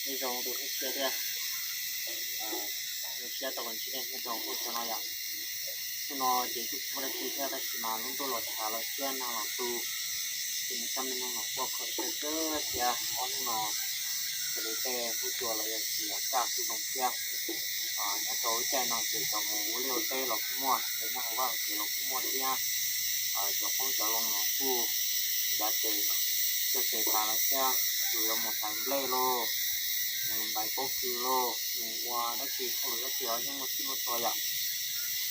Nyob zoo tus hlub tshua thiab, zoo siab tau los ntsib nej nyob rau hauv txoj no yom. Hnub no ces kuj tsis muaj dab tsi thiab tab sis mas lub ntuj los tshav lawm thiab nag los tu, ces nws txoj me nug los quaj kho siab kawg thiab. Ob hnub no raws li tej huab cua los yog tias kaj kuj zoo thiab. Nyob rau lub caij no ces cov mus ua liaj ua teb los kuj muaj, cov nyob hauv vaj hauv tsev los kuj muaj thiab. Cov qoob cov loo los kuj ncav tes, cog tes tas lawm thiab, tus yuav mus hlais nplej lauj, mus ntais pob kws lauj, mus ua dab tsi hauj lwm dab tsi los yeej muaj txhij muaj txhua yom.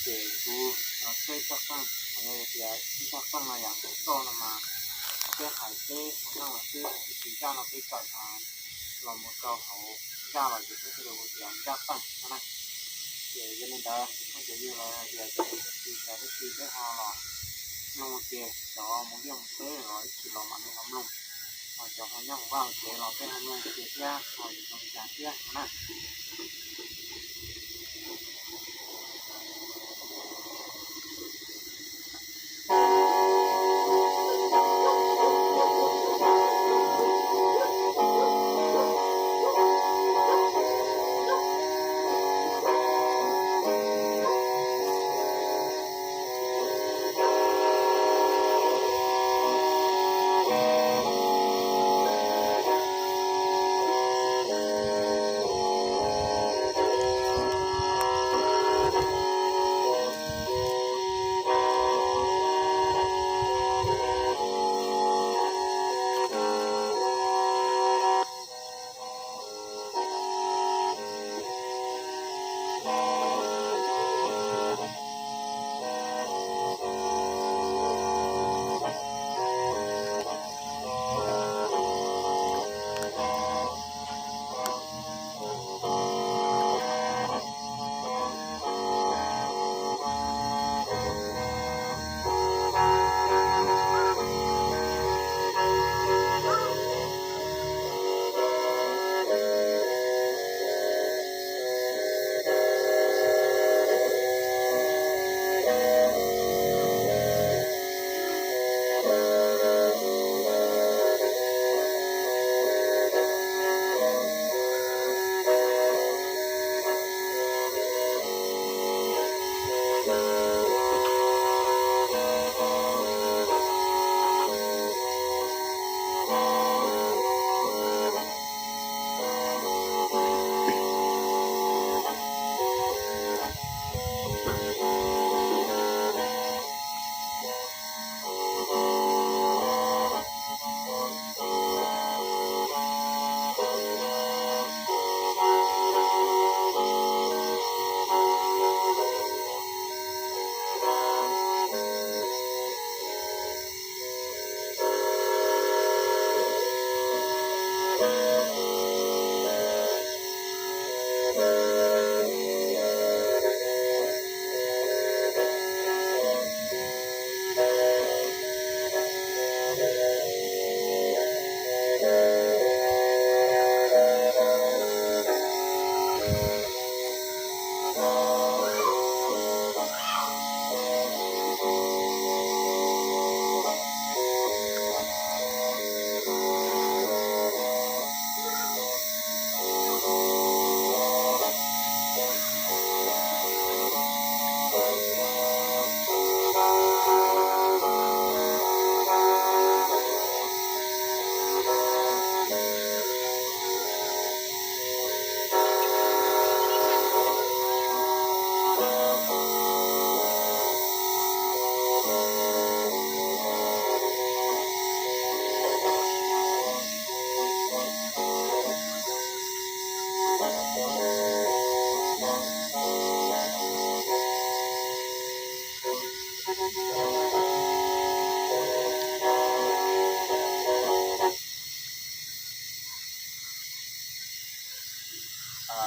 Ces kuv txhawb ib txoj qeej, yog tias ib txoj qeej no yom, txoj no mas peb hais peb qhov qeej los xwb, tab sis zaj no peb kawm los mus rau hauv zaj los ces peb thiaj li hu tias zaj qeej no na. Ces yog li ntawd tus phooj cov ywg los hais tias cov ua tsis hais dab tsi peb ho los mloog ua ke, cov mus liaj mus teb los ib chim los mam li ho mloog, ho cov ho nyob hauv vaj hauv tsev los peb ho mloog ua ke thiab ho yuav zoo li cas thiab no na.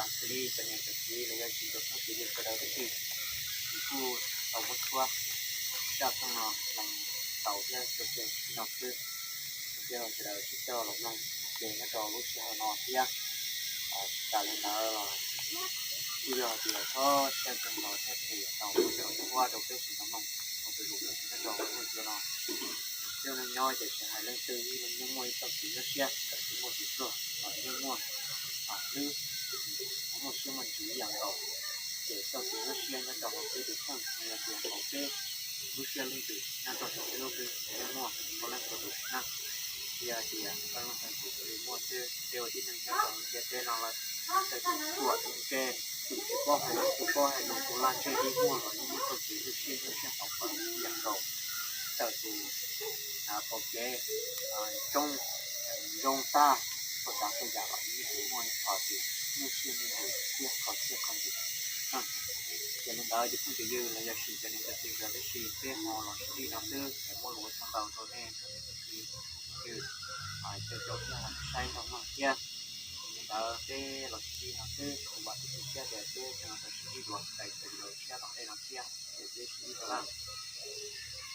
Xws li cov niam cov txiv los yog tsis tau txog kev yog sawv daws tag kis, kuv kuj tau muab tshuab zaj qeej no los tau thiab tso tseg li no xwb. Thiab sawv daws sib coj los mloog ua ke nyob rau lub sij hawm no thiab. Tsis tas li ntawd los kuj yog hais tias txhob siab kawg nkaus thiab ces tau muab cov tshuab rau peb sawv daws mloog ua tus zus nyob rau lub ua ke no. Thiab neej nyob ces tsis hais leej twg yeej muaj ib txoj kev nyuaj siab, tsis muaj tus pluag los yeej muaj hlwb, muaj siab muaj ntsws ib yam nkaus. Ces txoj kev nyuaj siab nyob rau hauv peb tus kheej, nws yog tias hauv peb lub siab leej twg nyob rau hauv peb lub hlwb, peb muaj ua leej txhua tus na. Yog tias koj leej twg kuj li muaj xwb, peb ua tib neeg nyob rau lub ntiaj teb no lawm, tej tus ruam tus ntse, tus tsis paub hais lus, tus paub hais lus, tus lag ntseg li muaj los yeej muaj txoj kev nyuaj siab nyuaj siab hauv paus ib yam nkaus. Txawm tus pom kev coob zoo tag, txhua tsav txhua yam los yeej tsis muaj ib qho tias nyuaj siab nyuaj ntsws thiab kho siab kho ntsws. Ces li ntawd cov phooj cov ywg los yog sis cov niam cov txiv nkawd, tab sis peb ho los sib ntsib no xwb es muaj lus ua tsaug ntau rau nej cov niam cov txiv phooj ywg, cov caum thiab saib nrog mloog thiab. Li ntawd peb los sib ntsib no xwb, kuv vam thiab cia siab tias peb tseem los sib ntsib dua rau cov video tshiab tom ntej no thiab, ces peb sib ntsib dua na.